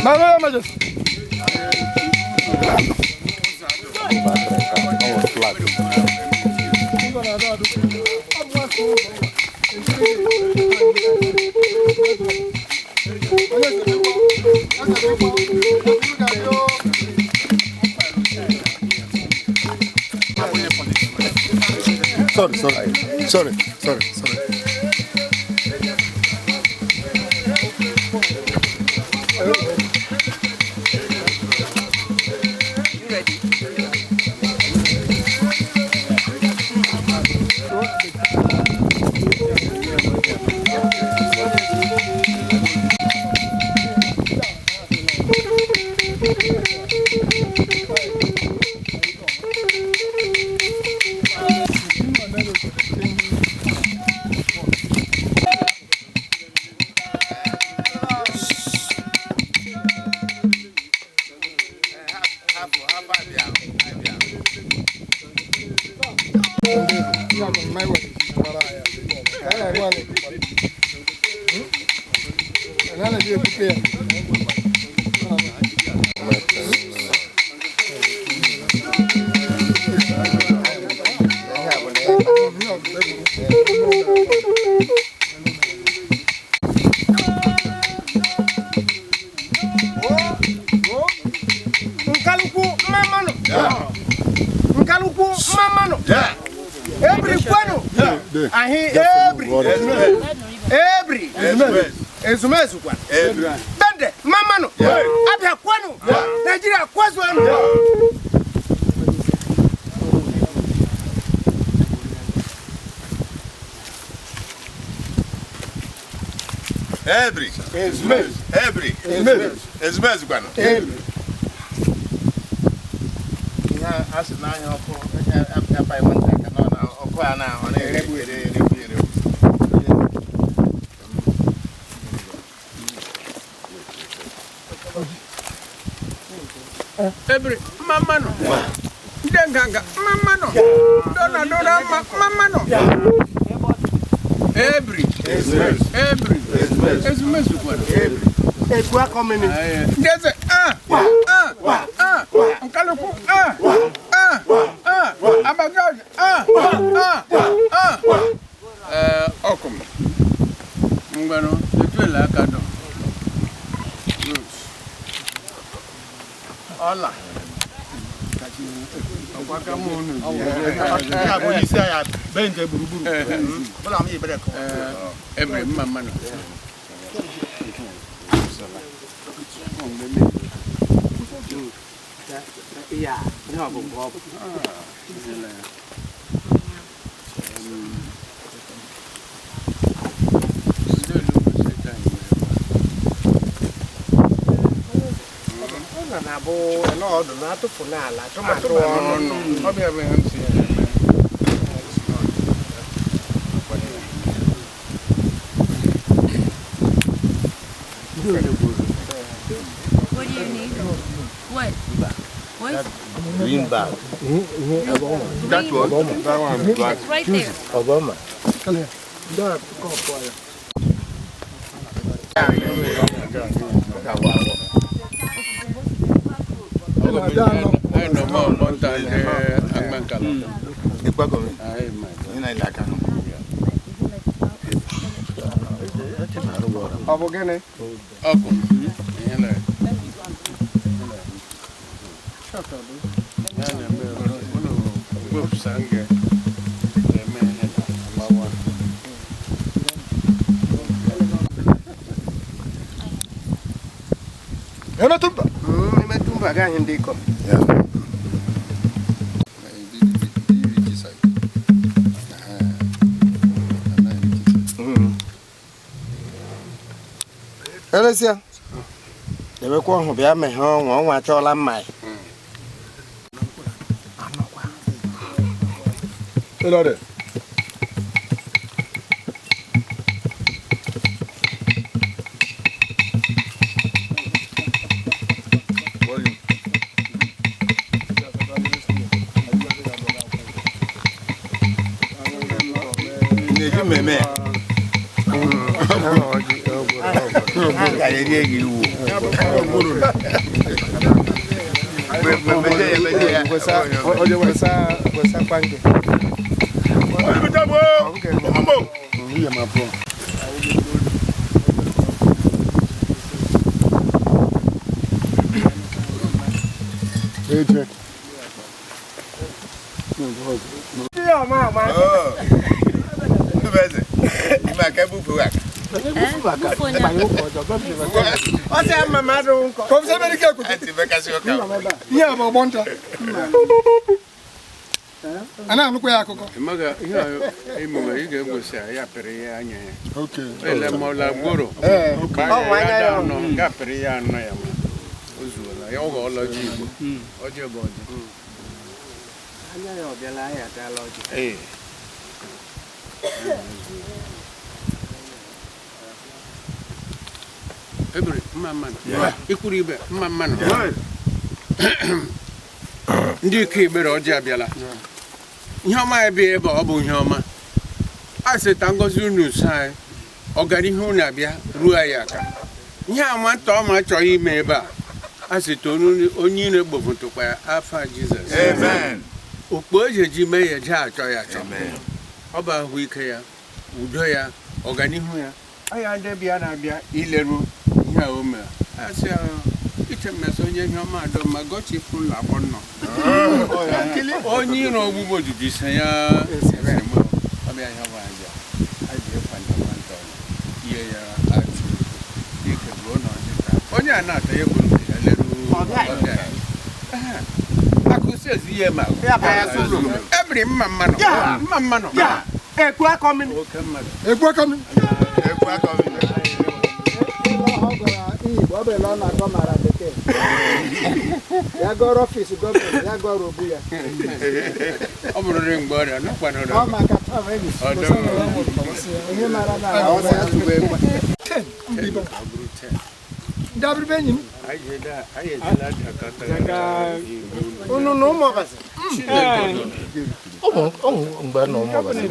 My Royal Majesty. Sorry, sorry, sorry, sorry, sorry. Nkalukwu mmamanụ. Nkalukwu mmamanụ. Ebri kwenu. Ahi ebri. Ebri. Ezumezu kwa. Bende mmamanụ. Abịa kwenu. Nigeria kwezuenu. Ebri. Ezumezu. Ebri. Ezumezu. Ezumezu kwanu. Ebri. Ihe a sị n'anya ọkụ apaghị nwata ka nọ na ọkụ a na ọ na-eregbu ere eregbu eregbu. Ebri mmamanụ. Ndị nganga mmamanụ. Dona dona mmamanụ. Ebri. Ebri. Ezumezu kwanu. Ekwu akọmini. Ndị eze a a a Nkalukwu a a a Abajaj a a a. Ee, ọkụm. Mgbanụ, etuela aka dọ. Roots. Ọla. Ọkwa aka mụ unu ji. Nke a bụ onye isi anyị bee nke gburugburu. Bụla m yibere ka Ee, Ebri mma mmanụ. Ya, ihe ọ bụ nke ọ bụ. Ndị olugbo seta Ọ nọ na-abụ ọnọdụ na-atụfu n'ala tụmatụ ọnụ. ọnụ. Ọ bịa bụ ihe m si ya eme. What do you need? What? What? Green bag. Green. That one. That one black. It's right there. Obama. Anyị nọ ma ọgbọ nta ndị Agbankala. Ịkpakọrọ. Anyị ma. Ị na-ele aka. Ọ bụ gịnị? Ọkụ. Ihe na- Ya na-eme unu wepụsa nge na-eme ihe na agbawa. Emetumba. Emetumba agaghị ndị ikom. Elesia. Debekwa ọhụ bịa meghee ọnwa ọnwa achọọla mma ya. Ịlọrị. Ị na-eji mmemme ya? Ka erie gị iwu. Meje ya, meje ya. Gwesa kwange. Ihe ma pụọ. Eje. Ndubeze. Ime aka ebufu aka. Ọsị ama mmadụ nkọ. Kọfịsa ebe dike ekwute. Ati bekasị ụka. Ihe a bụ ọgbọ nta. A na-anụkwa ya akụkọ. Ịmaga ihe a emume ị ga-egosi a ya pịrị ya anya ya. Okay. Ele ma ọla gboro. Ọ Ya anya ya ya anọ, ga pịrị ya anọ ya ma. O zuola, ya ọ ghọọla ọjị Igbo. Ọjị bụ ọjị. Anya ya ọ bịala anyị ataala ọjị. Ee. Ebere mma mmanụ. Ikwuru ibe mma mmanụ. Ndị ike Igbere ọjị abịala. Ihe ọma ya bịa ebe a, ọ bụ ihe ọma. A sị ta ngọzi unu so anyị, ọganihu unu abịa ruo anyị aka. Ihe a nwata ọma chọrọ ime ebe a, a sị ta onye ire gbofụtụkwa ya afa Jizọs. Amen. Okpu eji eji mee ya eje achọ ya achọ. Ọ bụ ahụike ya, udo ya, ọganihu ya. Aya ndị bịa na-abịa ileru ihe a o mere. A sị ya, iche mmesị onye ihe ọma adọ ma gọchifu ụlọ akwọ nnọ. Onye iro ogbugbo jiji se ya ese mụ. Ọ bịa ihe ọbụla abịa. A ji ịkwa nta nwata ọnụ. Ihe ya achụ. Ike ruo n'ọchịcha. Onye a na-ata ya buru nke ya leru ọbịa ya. Akụsi ezi ihe ma. Ebiri mma mmanụ. Mma mmanụ. Ekwu akọ mmiri. Oke mmadụ. Ekwu aka m. Ekwu aka mmiri. Igbo ọ bụ ele ọ na-agọ mara bekee ya gọrọ ọfịs gọọmenti ya gọrọ obu ya. Ọ bụrụrị mgbe ọrịa nọkwanụrụ. Ọ maka travelis ihe mara na Ọsị atụgbu egwu. 10. Ọ bụrụ 10. Ndị abịrịba enyi m. Anyị ejela Jakarta. Unu na ụmụ ọbasi. Ụmụ mgbe na ụmụ ọbasi.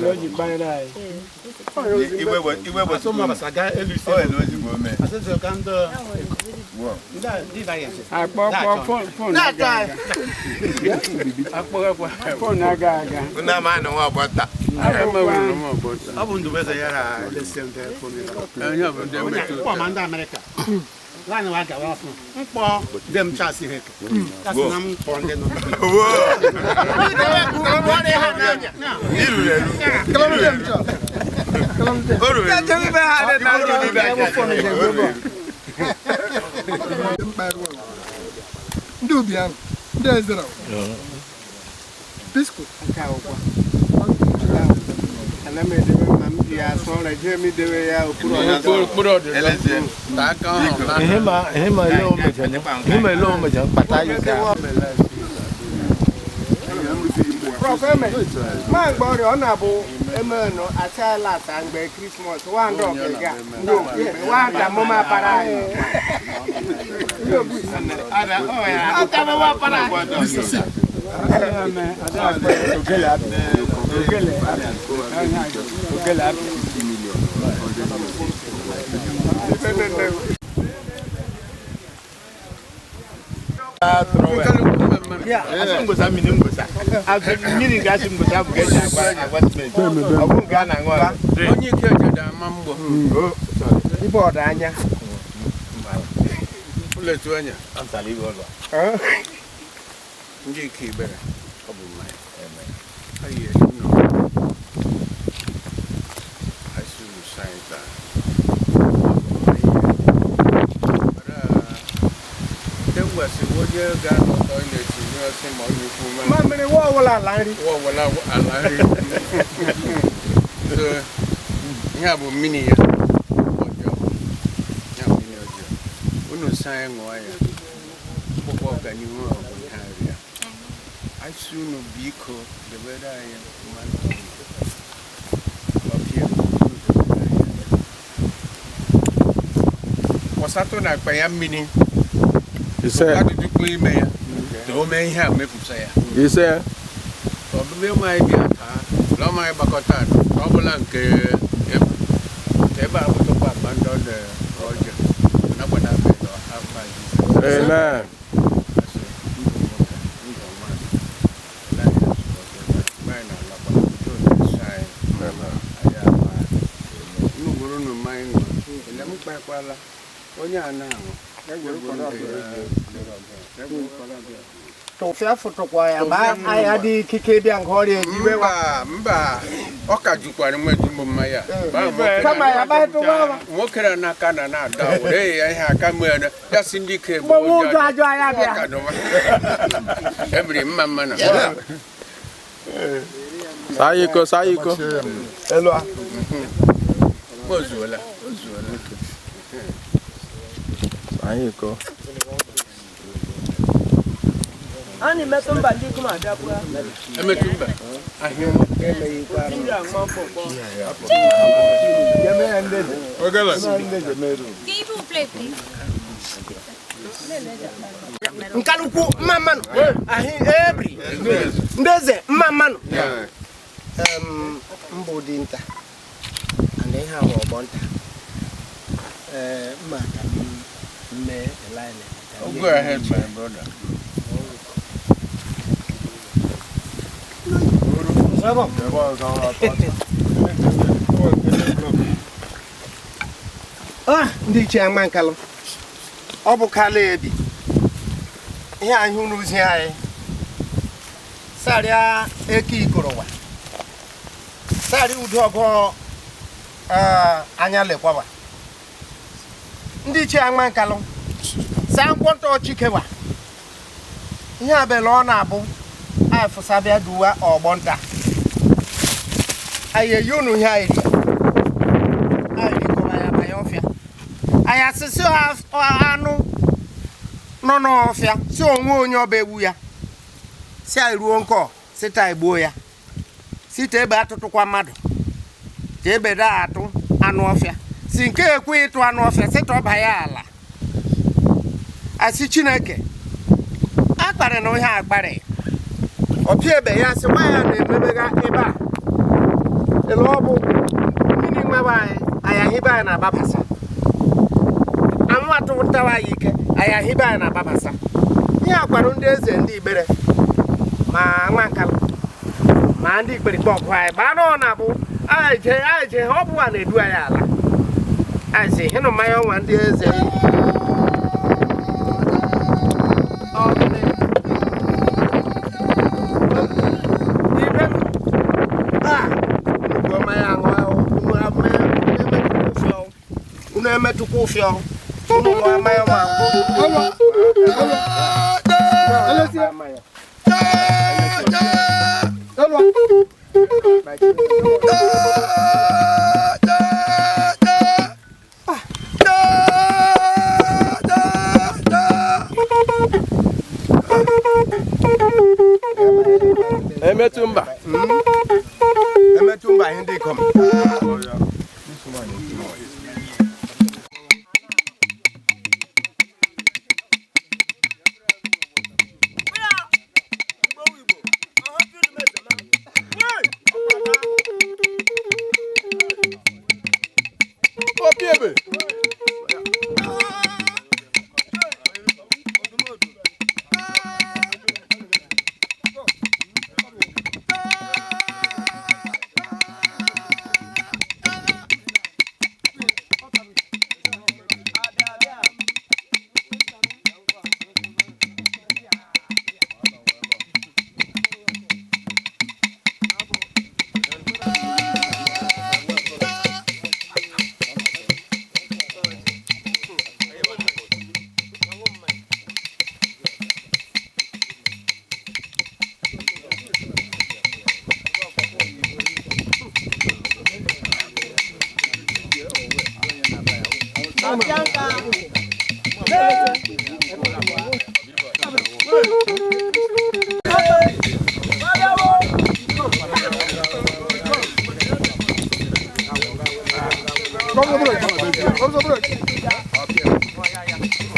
Igwe bụ igwe bụ Ụmụ ọbasi aga elu ise. O ele ozigbo mee. Asịsị ka ndị Akpọkpọ fon aga aga. Akpọkpọ fon aga aga. Unu ama na nwa ọgbọ nta. Ama nwere m ọgbọ nta. Ọ bụ Ndubeze ya ra elesi ndị fon. Onye ọ bụ ndị emetụ Mkpọ ma ndị Amerịka. Laanyị wa gawa ọfụ. Mkpọ dem Charles Iheke. Kasị na mkpọ ndị nọ. Owo. Iruru eru. Kalam dem cha. Kalam dem. O ruru eru. Echebe ibe ha dị na O ruru eru. Ndị obi ahụ, ndị Ezra. Pisco. Nke a ụkwa. Ana m edebe mma m ji ya asụ ọrịa jee m idewe ya okpuru ọdịda. Okpuru ọdịda. Elezie. Ta aka ọhụrụ na Ihe ma ihe ma ele o mejọ ihe ma ele o mejọ kpata yi ka. Prof eme ma mgbe ọrịa ọ na-abụ emenụ achala asa mgbe Krismas wa ndị ọbịga ndị okpukpe wa da mụma para anyị. Ata mụma para anyị. Ogele abịa. Ogele abịa. Ogele abịa. Asị ngwụsa mmiri ngwụsa. Asị mmiri nke asị ngwụsa bụ ka eji agwa agwa simenti. Ọ bụ nke a na-aṅụ aṅụ. Onye ike ejede ama mgbọ. Ibe ọdụ anya. Ụlọetu anya. Ndị ike Igbere. Ọ bụ mmanya. Anyị eri nọ. Asị unu saa taa. Ngwasị onye ga-anọ tọiletị nye ọsị ma ọ nyụkwu Ma mmiri wa ọwụla ala nri. Wọwọla ala nri. So, ihe a bụ mmiri ya ọjọọ. Ya bụ mmiri ọjọọ. Unu saa ya ṅụọ ya. Mkpụkpọ ọganihu ọ bụ ihe arịa. Asị unu biko debere anyị mmanụ ọpịa. Unu debere anyị. Kwọsatụ na akpa ya mmiri. Ise. Ajụjụ kpụ ime ya. Ka o mee ihe a mepụta ya. Ise. Ọbụbụ ịma anyị bịa taa, na ọma anyị gbakọta ka ọ bụla nke ebe a bụtụkwa akpa ndị ọ dị Ọjị nagbada abịa afa Jizọs. Amen. Asị ndụ nwoke, ndụ nwaanyị, ele anyị azụkọta ebe a. Mgbe anyị na-alakwa, udo na-eso anyị. Anyị ama eme. Unu gwuru unu mmanya ṅụọ. Ele m kpakwala onye a na-aṅụ. Ya gwuru nke ya. Tụfịa fụtụkwa ya ma anyị adịghị ikike ịbịa nke ọrịa ejiwe wa. Mba, mba, ọ ka jukwara m ezigbo mmanya. Ba nwoke Kama ya ba tụwa wa. nwoke na n'aka na na-ada were ya ihe aka mee na ya si ndị ike bụ Mgbe ụjọ ajọ ya bịa. Ọ ka dọwa. Ebiri mma mma na. Saa ya iko, saa ya iko. Elu a. O zuola, o zuola. Saa ya iko. A na-emetụ mba ndị ikom abịakwuo. Emetụ mba. Ahịa Ndị a nwa mkpọkpọ. Can you put play, please? Nkalukwu mma mmanụ. Ahị ebri. Ndị eze mma mmanụ. Mbụ dị nta. And ihe a bụ ọgbọ nta. Ee, mma ka m mee line. Go ahead, my brother. Ah, ndị ichie ama nkalụ. Ọ bụ kalụ ebi. Ihe anyị unu zi anyị. Sarịa eke ikorowa. Sarịa udo ọgọ anya lekwawa. Ndị ichie ama nkalụ. Saa nkwọntọ chikewa. Ihe abela ọ na-abụ afụsabịa duwa ọgbọ nta. Anyị eyi unu ihe anyị rie. Anyị rikọwa ya banye ọfịa. Anyị asịsị anụ nọ n'ọfịa si onwe onye ọba egbu ya si anyị ruo nkọ sita egbuo ya site ebe atụtụkwa mmadụ ka ebe daa atụ anụ ọfịa si nke ekwe ịtụ anụ ọfịa sita ọba ya ala asị Chineke akparị na ihe akparị ọpịa ebe ya sị nwa ya na-emebega ebe a ele ọ bụ mmiri nwewe anyị anyị ahịbe anyị na-agbabasa anwụ atụtawa anyị ike anyị ahịbe anyị na-agbabasa ihe akwarụ ndị eze ndị Igbere ma nwa nkalụ ma ndị ikperikpe ọgụ anyị gbaa na ọ na-abụ anyị jee anyị jee ọ bụwa na-edu anyị ala anyị sị hịnụ mmanya ọnwa ndị eze. Ọ gịnị? Ibe m, ah, unu gbuo mmanya aṅụ ahụ, unu emetụkwa ụfịọ. Unu emetụkwa ụfịọ. Unu ṅụọ mmanya ma Emetụ mba. Emetụ mba ihe ndị ikom. Opi ebe. Come to break.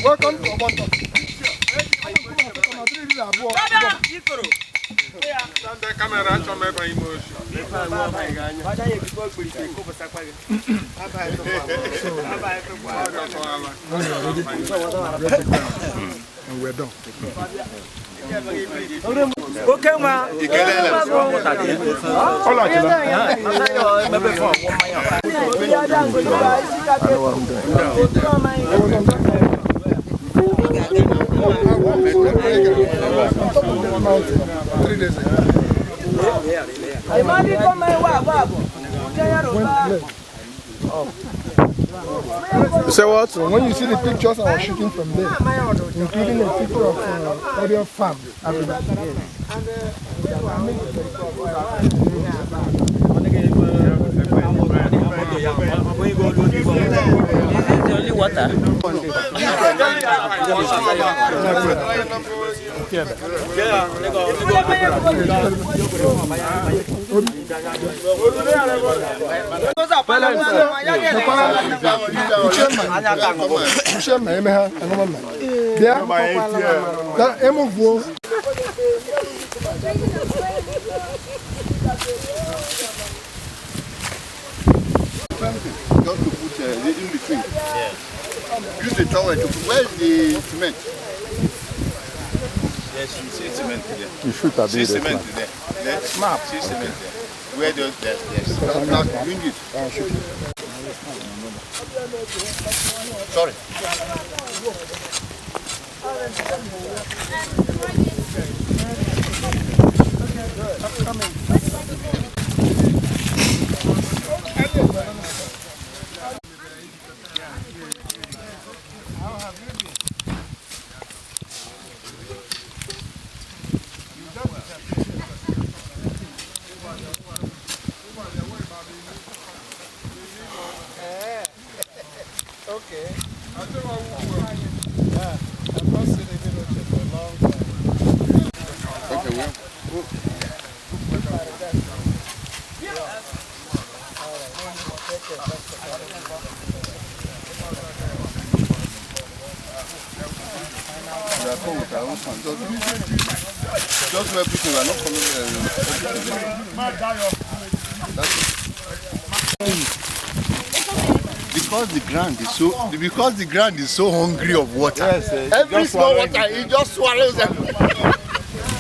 Welcome to Ogbonto. And we're done. Okay, ma. 3 days ago. Say what? So when you see the pictures I was shooting from there, including a picture of Orion Farm, Africa. Is it the only water? Just to put in between. Yeah. Use the towel to put. Where is the cement? Yes, you see cement there. You should have See cement there. There. See cement there. Where those there? Yes. Now bring it. Sorry. Okay. Yeah, I've not seen a village for a long time. Okay, well. Just everything, we are not coming. That's it. Because the ground is so hungry of water. Yes, every small water, it just swallows everything.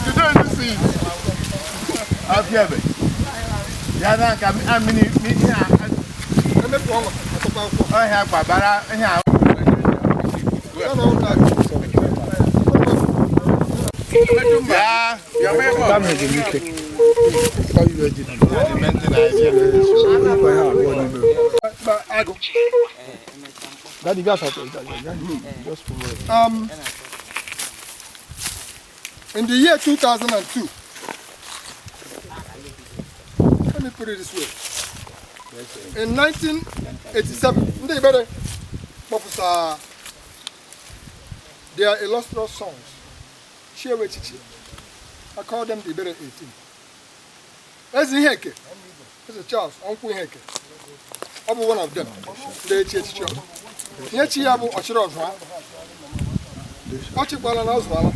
You don't even see it. Up here, babe. In the year 2002, let me put it this way. In 1987, ndị Igbere kpọpụtara their illustrious songs, Chiewe Chichi. I call them the Igbere 18. Eze Iheke, Eze Charles, Uncle Iheke, ọ bụ one of them. Ndị echi echichi ọma. Ihe chi ya bụ ọchịrị ọzụa. Ọ chịkwala na ọzụala.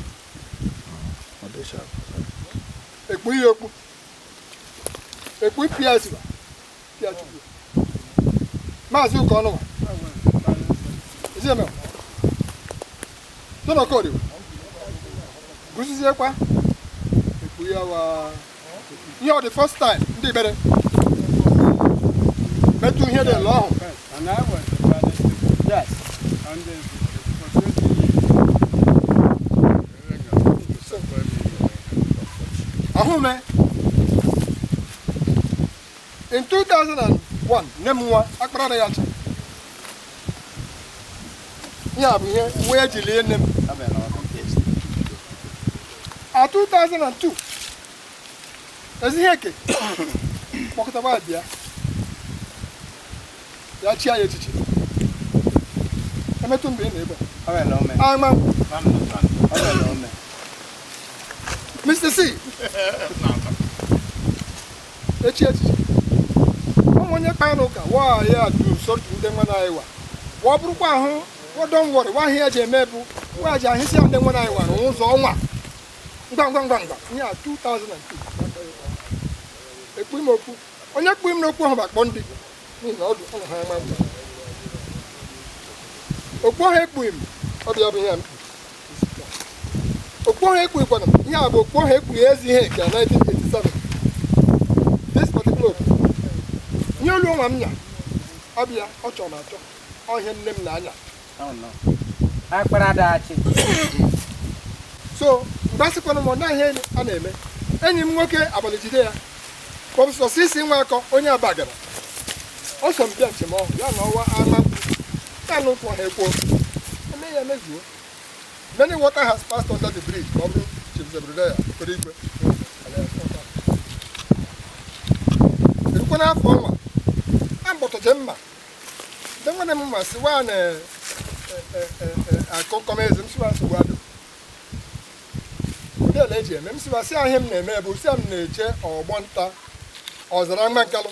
Ekpu ihe okpu. Ekpu pịa esiba. Pịa chukwu. Maazị ụka ọnụwa. Ezi emewa. Tọnọkọrị. Gụziziekwa. Ekpu ya wa. Ihe ọ dị first time ndị Igbere metụ ihe dị ala ọhụ. And I was yes. And for 20 years. Ahụme. In 2001, nne m nwa akpara ya acha. Ya bụ ihe wee ji lie nne m. A 2002, ezi ihe eke kpọkọtaba bịa. Ya chia ya echichi. Emetụ mgbe ị na ebe. Ama. Mr. C. Echi echichi. Ụmụ onye kpaa n'ụka waa ya du sọtụ ndị nwa na wa. Wa bụrụkwa ahụ, wa don't worry, wa ahịa eji eme bụ, wa ji ahịsịa ndị nwa na wa n'ụzọ ọnwa. Ngwa ngwa ngwa ngwa ihe a 2002 ekpu m okwu onye kpu m n'okwu ahụ bụ akpọ ndị n'ihi na ọdụ ọ nọ ha ama mgbe okpu ahụ ekpughị m ọ bụ ya bụ ihe a m kpu. Okpu ahụ ekpughịkwana m ihe a bụ okpu ahụ ekpughi ezi ihe nke 1987, this particular okpu ihe olu nwa m nya ọ bụ ya ọ chọrọ m achọ ọ ihe nne m na-anya. Akpara dachi. So mgbe a sịkwana m ọ naghị ihe a na-eme enyi m nwoke abalị jide ya prọfesọ sisi nwa akọ onye abagara ọ sọ m bịa njem ọhụ ya na ọwa ama ya na ụkwụ ha ekwuo eme ya emezuo. Many water has passed under the bridge ma ọ bụrụ Chief Zebrudaya Okoroigwe erukwa n'afọ ọnwa a mgbọtọje mma ndị nwanne m ma si wa na akụkọm eze m siwa nsogbu adụ ụdị ala eji eme m siwa si ahịa m na-eme bụ si m na-eje ọgbọ nta ọzara mgbankalụ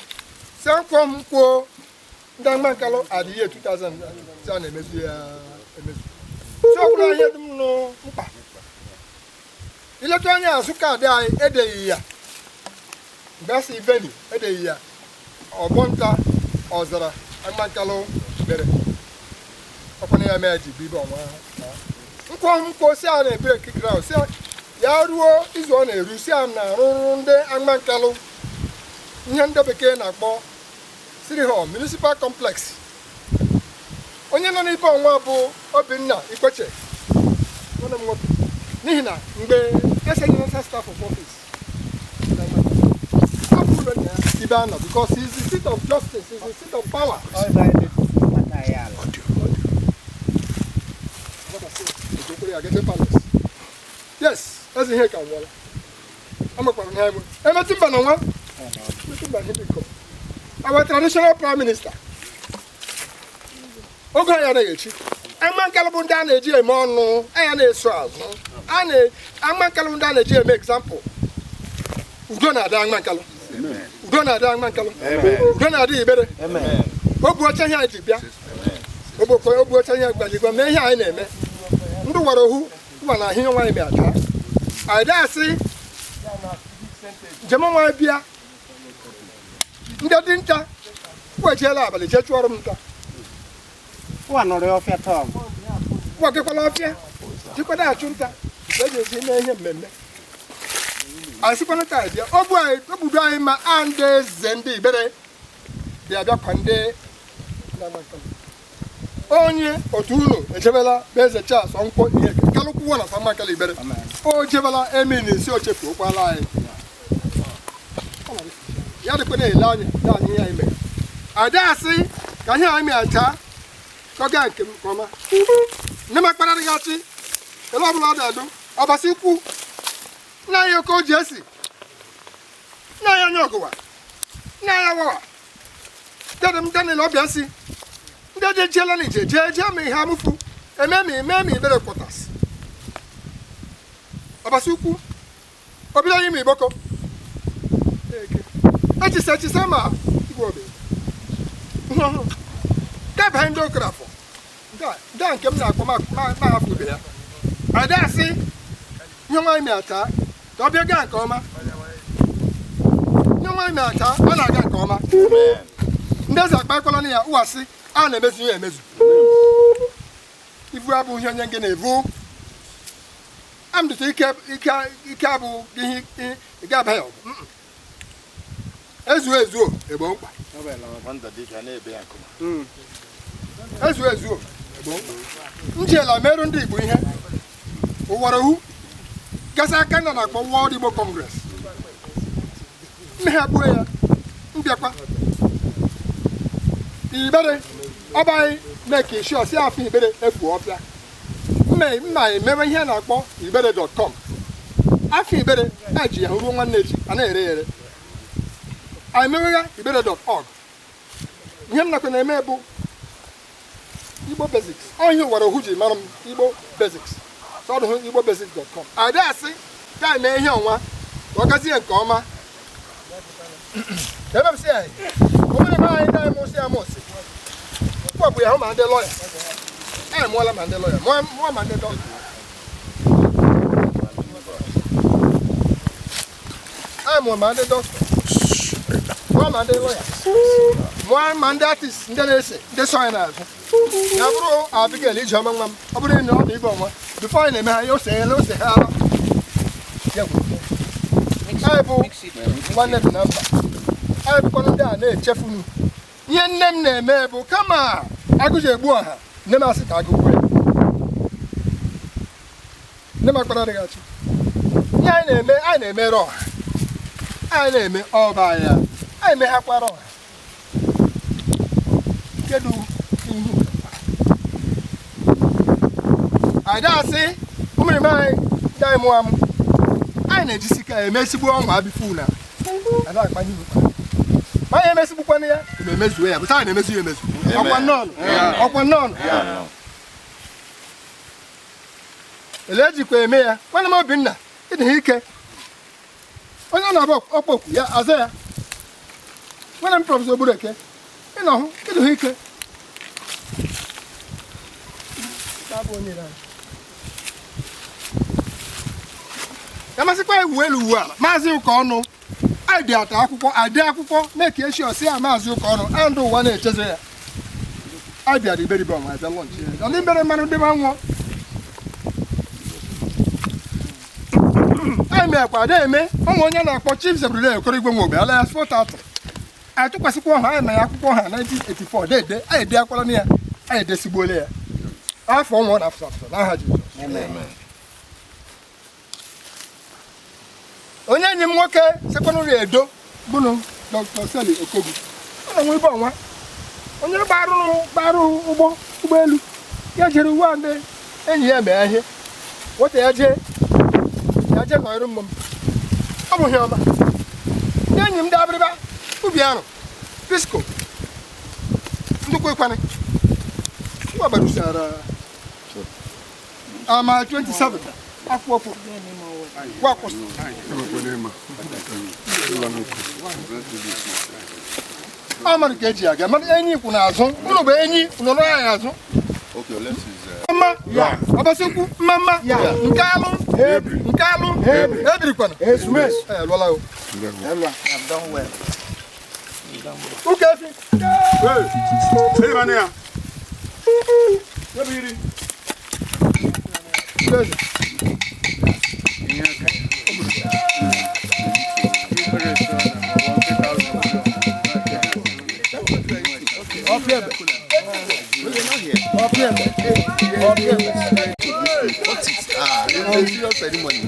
si nkwọ m kwuo ndị mgbankalụ adịghị 2000 si a na-emezu ya emezu si ọ bụla ihe dị m nụ mkpa iletu anya azụ kaadị anyị edeghị ya mgbe a sị veni edeghị ya ọgbọ nta ọzara mgbankalụ mere ọkwana ya mee ji bibe ọnwa nkwọ nkwọ si a na-ebere kikra si ya ruo izu ọ na-eru si a na-arụrụ ndị agbankalụ ihe ndị bekee na-akpọ City Hall Municipal Complex. Onye nọ n'ibe ọnwa bụ Obinna Ikweche nwanne m nwoke n'ihi na mgbe esenyere staff of office ọ bụ ụlọ ya ibe anọ because he is the seat of justice, he is the seat of power. Yes, eze ihe ka nwụọla amakwara m ha egbe emetụ mba na nwa emetụ mba na our traditional prime minister oge anyị anaghị echi agbankalụ bụ ndị a na-eji eme ọnụ anya na-eso azụ agbankalụ bụ ndị a na-eji eme example. Udo na-adị agbankalụ, udo na-adị agbankalụ, udo na-adị Igbere. Obu ọcha ihe anyị ji bịa obu ọcha ihe gbajigwa mee ihe anyị na-eme ndị wara ohu ụwa na ahịa nwaanyị bịa taa anyị asị njem nwaanyị bịa ndị dinta wejiela abalị jee chụọrọ m nta wagekwala ọfịa jikwado achụ nta mgbe eji esi mee ihe mmemme anyị sịkwana taa bịa obudo anyị ma a ndị eze ndị Igbere bịa bịakwa ndị onye otu unu ejebela bụ eze Charles Nkwọ ihe kalụkwuwo na Famakala Igbere o jebela emin isi o chefuokwala anyị ya dịkwa na-ele anya naanị ihe anyị mere ada asị ka ihe anyị meachaa ka ọ gaa nke m nke ọma nne m akpara gị achị ele ọbụla ọ dị-adụ ọbasi ukwu nna anyị oke o ji esi nna anyị anya ọgụwa nna anyị awawa dede m Daniel ọbịa nsị ndị eji ejiela na ije jee jee ma ihe amụfu eme ma eme ma Igbere kwọtas ọbasi ukwu obido anyị ma igboko echisa echisa ma igwe obe deba ndị okorafọ ndị a nke m na-akpọ ma afọ ibe ya ada asị ihe nwaanyị mịata ka ọ bịa gaa nke ọma ihe nwaanyị mịata ọ na-aga nke ọma ndị eze akpa ekwela na ya ụwa sị a na-emezu ya emezu ivu abụghị onye gị na-evu amdụta ike abụ ihe ị ga-aba ya ọgụ ezuo ezuo egbo mkpa ezuo ezuo egbo mkpa njiela merụ ndị Igbo ihe ụwara ohu gasa aka na na-akpọ World Igbo Congress nne ha gbuo ya mbịakwa Igbere ọba anyị mee ka isi ọsị afọ Igbere efu ọfịa mma emewe ihe a na-akpọ igbere.com afọ Igbere eji ya ruo nwanne echi a na-ere ya ere anyị emewegha igbere.org ihe m nakwa na-eme bụ Igbo Basics ọ ihe ụwara ohu ji mara m Igbo Basics sọdụ hụ igbobasics.com ada asị ka anyị mee ihe ọnwa ka ọ gazie nke ọma ebe m si anyị obere be anyị na-eme ụsị amụsị ọ bụ ya hụ ma ndị lọya anyị mụọla ma ndị lọya mụọ ma ndị dọkịta. Anyị mụrụ ma ndị dọkịta, mụọ ma ndị lọya, mụọ ma ndị artist, ndị na-ese, ndị so anyị n'azụ. Ya bụrụ Abigail Ijeọma nwa m, ọ bụrụ na ọ dị ibe ọnwa bifo anyị na-eme ha ya ose ya ose ha ala. Ya gwuru. Anyị bụ nwanne dị na mba. Anyị bụkwanụ ndị a na-echefunu. Ihe nne m na-eme bụ kama agụji egbu ọha, nne m asị ka agụ gbuo ya. Nne m akpara adịghị achị. Ihe anyị na-eme, anyị na-emere ọha. Anyị na-eme ọba ya. Anyị emeghakwara ọha. Kedu ihu? Anyị asị ụmụrịma anyị ndị anyị mụọ amụ. Anyị na-ejisi ike emesigbu ọnwa abịfụ na ada akpanye ụkpa. Ma anyị emesigbukwana ya, eme emezuo ya, bụta anyị na-emezu ya emezu. Ọkwa nnọọ, ọkwa nnọọ. Ele ejikwa eme ya, nwanne m Obinna, ịdị ike. Onye na-abụ ọkpọkwu ya, aza ya. Nwanne m Prọfesọ Ogbureke, ị nọ hụ, ịdị ike. Ya masịkwa ewu elu uwe ala, Maazị Ụkọnụ, anyị dị ata akwụkwọ, adị akwụkwọ na-eke echi ọsị ya Maazị Ụkọnụ, andụ ụwa na-echeze ya. Anyị bịara iberibe ọnwa abịa lọnchị ya. Ndị mbere mmanụ ndị ma nwụọ. Anyị mekwa ada eme ụmụ onye na-akpọ Chief Zebrudaya Okorigwe Nwobe ala ya spọt atọ. Anyị tụkwasịkwa ọha anyị na ya akwụkwọ ha 1984 dede anyị ede akwara na ya, anyị edesigbuola ya. Afọ ọnwa na afọ afọ n'aha Jizọs. Onye enyi m nwoke sekọndịrị Edo bụnụ Dr. Sally Okogu. Ọ na-enwe ibe ọnwa. Onye gbarụ ụgbọ ụgbọelu ya jere uwe a ndị enyi ya mee ihe. Nwata ya jee nọrọ mmụ m. Ọ bụ ihe ọma. Ndị enyi m ndị Abịrịba, ubi arụ, Pisco, ndụkwa ịkwanị. Nwa gbarụsara ama 27 akwụkwọ wakwụsị. Ọ mmadụ ka eji aga, mmadụ enyi kwụ n'azụ, ụnụ bụ enyi nọrọ anyị azụ. Mma, ọbasekwu, mma mma, nke alụ, nke alụ, ebirikwana. Lụọla o. Ụka efi. What is it's a serious ceremony.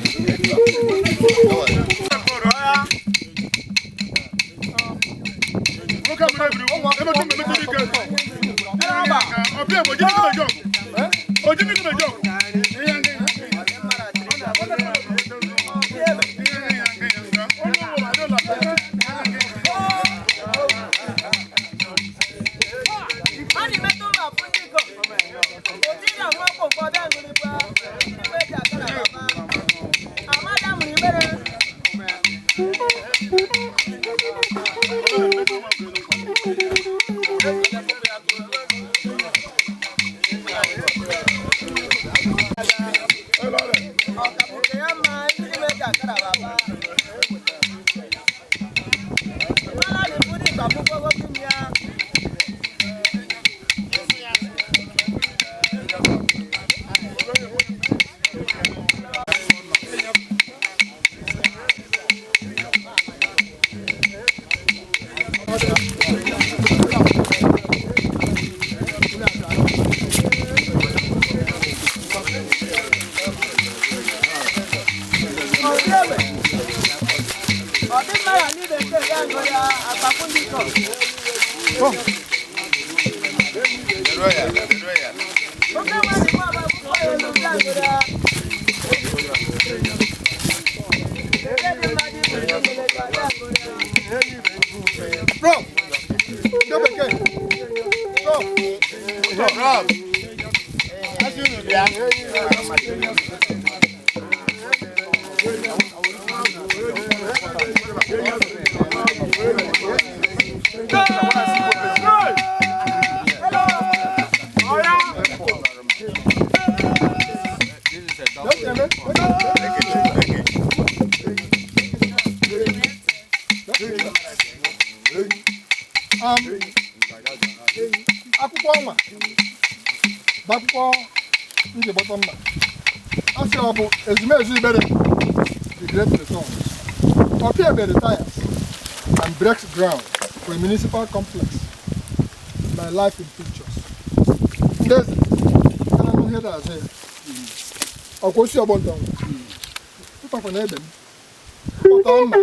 Akwụkwọ ọnwa bụ akwụkwọ nji gbọtọ mma. A sị ọ bụ ezumezu Igbere, the great return. Opiebe retires and breaks ground for a municipal complex. My life in pictures. Ndị eze, kana nụ ihe na-azụ ya. Ọkwa osi ọgbọ ntọ mkpakwa na ebe m. Mkpọtọ mma,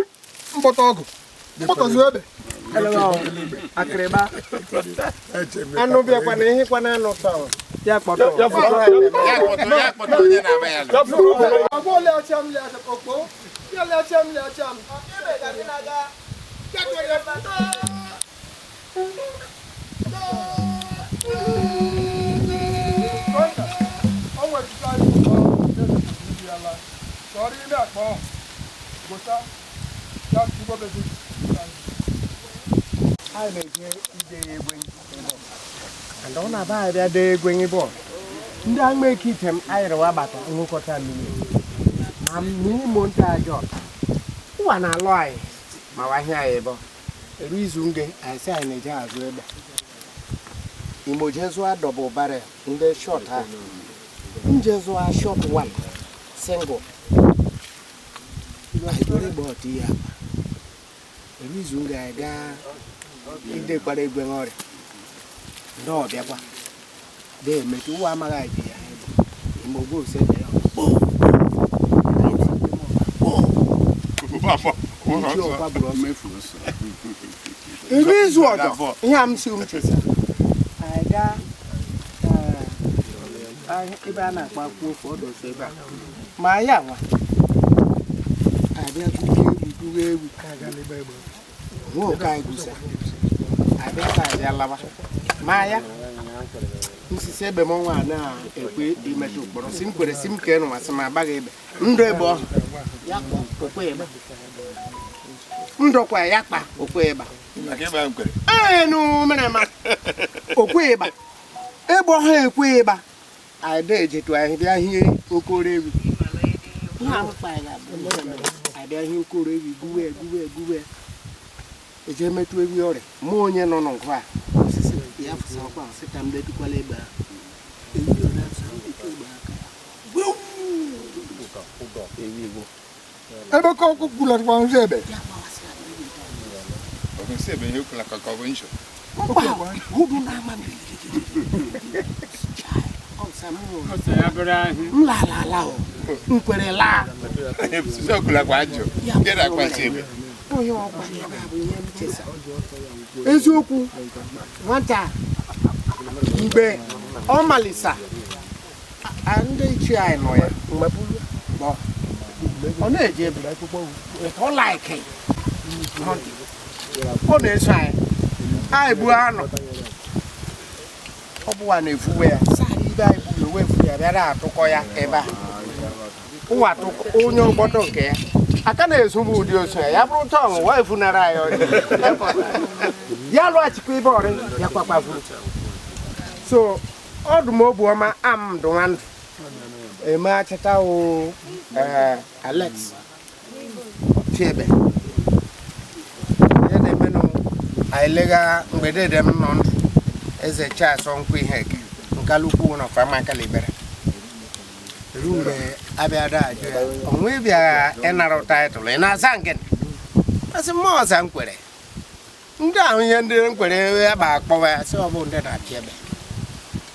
mkpọtọ ọgụ, mkpọtọzu ebe. Akịrịba anụ bịakwana ihe kwana anụ tọọ ya kpọtọ. Ya kpọta onye na-aba ya lụ. Ọgbọ leacha m leacha okpo, ya leacha m leacha m. Anyị na-eje ide ya egwe and ọ na-aba abịa dee egwe bọọlụ ndị agma eke ite m ayịrịwa agbata nwekọta mmiri ma n'ime nta ajọ ụwa na-alụ anyị ma wahịa anyị ebe eru izu nge anyị sị anyị na-eje azụ egbe imo jee zụọ double barrel ndị shọt ha nje zụọ shọt one single anyị buru egbe ọtụ ya akpa eru izu nge anyị gaa idekwara egwe ọrịa ndị ọbịakwa dee emetụ ụwa amaghị anyị bi ya imo gbo ose ya eru izu ọzọ ihe a m si m chesa anyị gaa ebe a na-akpa akwụkwọ ofe ọdụ ọsọ ebe a ma ya nwa abịa guge egwu nwa oke anyị gusa abịa ka abịa lawa ma ya nsisi egbe m ọnwa a na-ekwe imetụ ụkpọrọ si m kwere si m kee nụwa sị m agbaghị egbe ndụ egbe ọhụ ya kpọ okwe egbe ndụkwa ya kpa okwe egbe enu mere ma okwe ịgba egbe ọhụ ekwe ịgba anyị ejetu anyị bịa hie okoro ewi abịa hie okoro ewi guwe guwe guwe eje metụ ewi ọrịa mụ onye nọ n'ụgụ a osisi ya fụsa ọkwa sị ka m detukwala egbe ahụ ewi ọrịa asa etu egbe aka Ebe ka ọkụ kwulatụkwa nzu ebe. M lara ala o nkwere laa onye ọkwa ebe a bụ ihe m chesa eziokwu nwata mgbe ọ malisa ndị ichie anyị nọ ya mgbe ọ na-eje ebe ọ laiki ọ na-eso anyị anyị gbuo anụ ọ bụwa na-efuwe ya saa ibe anyị gburu owe efu ya bịara atụkọ ya ebe a ụwa atụkọ onye ọgbọdọ nke ya aka na-ezu m ụdị osu ya ya bụrụ tọm wa efunara anyị ọrịa ya lụghachikwa ebe ọrị ya kwakwavuru so ọdụ m obu ọma am ndụ nwa ndụ eme achịta o Alex Chiebe ihe na-emenụ anyị lega mgbe dede m nọ ndụ eze Charles Ọnkwụ Iheke nkalukwu na Ọfamakalibere ruo mgbe abịada ajụ ya onwe bịara ịnara taịtụlụ ị na-aza nke asị mmụọ ọza nkwere ndị ahụ ihe ndị nkwere ya ba akpọwa ya sị ọ bụ ndị na-apịa ebe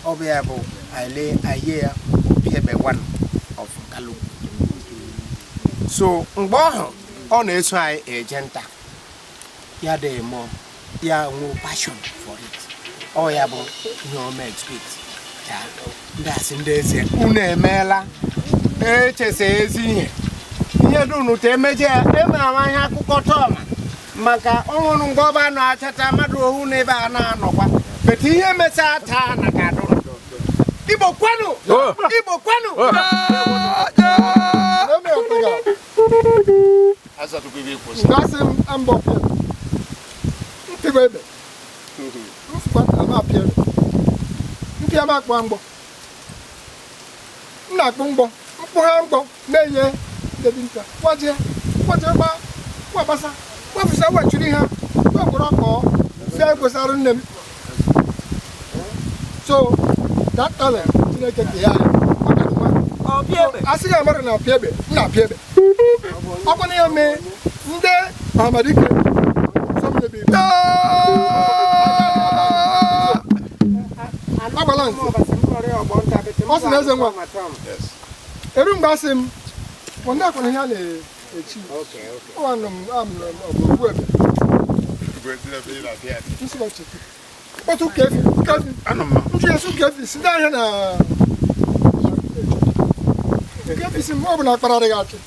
ọ bụ ya bụ ale aye ya Opiebe one of Nkalukwu so mgbe ọhụ ọ na-eso anyị eje nta ya dị mụọ ya nwee passion for it ọ ya bụ ihe ọma expect ya ndị asị ndị eze unu emeela echesa ezi ihe ihe dunu ta emeje ya eme ama ihe akụkọ tọma maka ọhụrụ mgbe ọba nọ achata mmadụ ohu na ebe a na-anọkwa bete ihe mesaa taa na ka adụrụ Igbo kwenu Igbo kwenu Ngasị m mbọ pịa. Mpịgwa ebe. Mfụkwa ama apịa ebe. Mpịa m akpụ mgbọ. M na-akpụ mgbọ. Mkpụ ha mgbọ na-enye ndị dinta. Kwajie, kwajie gba, kwa gbasa, kwa fụsa wechiri ha. Kwa gwọrọ kọọ. Si ekwesara nne m. So that talent Chineke ke ya ọ ka dị mma. A sị gị amara na apịa egbe, m na-apịa egbe. Ọ bụ na ya mee ndị Ọhamadike agbala nze ọ sị na eze nwa eru mgbe asị m ndị akwụna ihe a na-echi ụwa nọ m ọ bụ ogbu ebe kpọtụ kefi kefi nju ya sụ kefi si ndị ahịa na kefi si m ọ bụ na akpara adịghị achị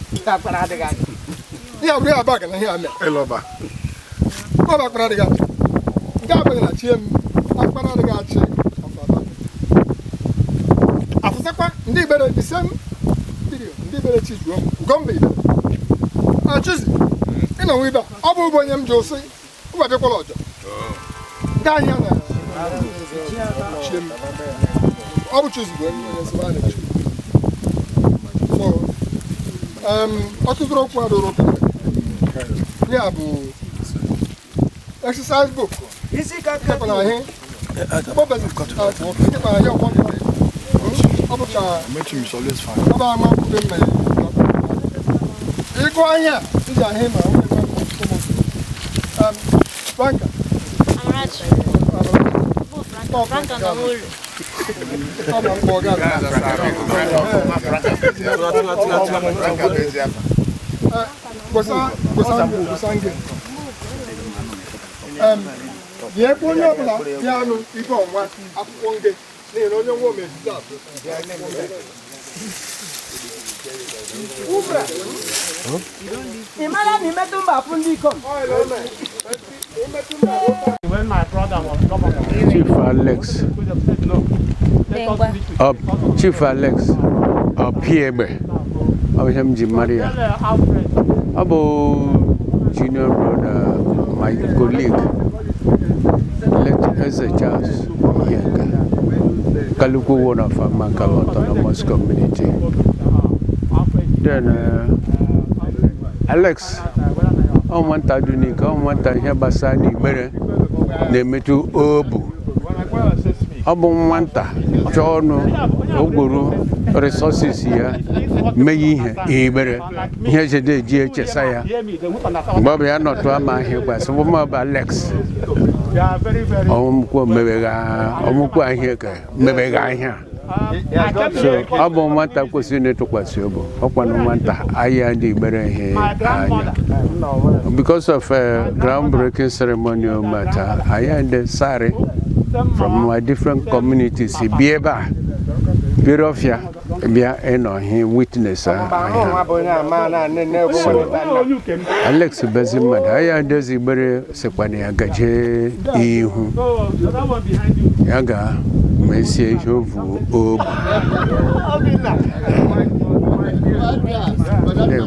ihe abụrụ ya aba na ihe a mere ọ bụ akpara adịghị achị nke abụghị na chie m akpara adịghị achị afụsakwa ndị Igbere the same video ndị Igbere chizuo m Ugomba Igbere achụzi ịnọ nwa ibe a ọ bụ ụbụ onye m ji ụsị ụba bịakwala ọjọ ndị ahịa na chie m ọ bụ chuzi bụ onye nsị a na-echi. So ọtụtụ okwu adụrụ ụka ya bụ exercise book ịkwana ahị ịkwana ahị ọkwọ ọ bụ ka ọ bụ ama akwụkwọ mma ya ịgụ ahịa iji ahị ma onye Franka. Amarachi. Franka nọ n'ụlọ. Ọ bụ mkpọ ga gosa nge. Nyekwa onye ọbụla bịa anụ ibe ọnwa akwụkwọ nge n'ihi na onye nwe omejide abụ. Ị mara na imetụ mba afụ ndị ikom? When my brother was governor, Chief Alex. Ngwa. Chief Alex Opiegbe ọ bụ ihe m ji mara ya. Ọ bụ junior brother my colleague, late Eze Charles Ihenga, Kalukwu one of Amankala Autonomous Community. Then Alex ọ nwata dị n'ike, ọ nwata ihe gbasara n'Igbere na-emetụ obu. Ọ bụ nwata chọọ ọnụ ogwuru resources ya mee ihe Igbere ihe ejede eji echesa ya mgbe ọ bụ ya nọtụ ama ihe gbasị bụ Alex ọmụkwụ mebegha ọmụkwụ ahịa ka mebegha ihe a. So ọ bụ nwata kwesịrị ịtụkwasị obi, ọkwanụ nwata ahịa ndị Igbere ihe anya because of groundbreaking ceremony matter anyị ndị sari from my different communities bi ebe a biri ọfịa bịa ịnọ ihe witness ahịa. So Alex bezi mmadụ ahịa ndezi Igbere sịkwana ya gaje ihu ya ga mesie ihe ovu obu. Ndewo.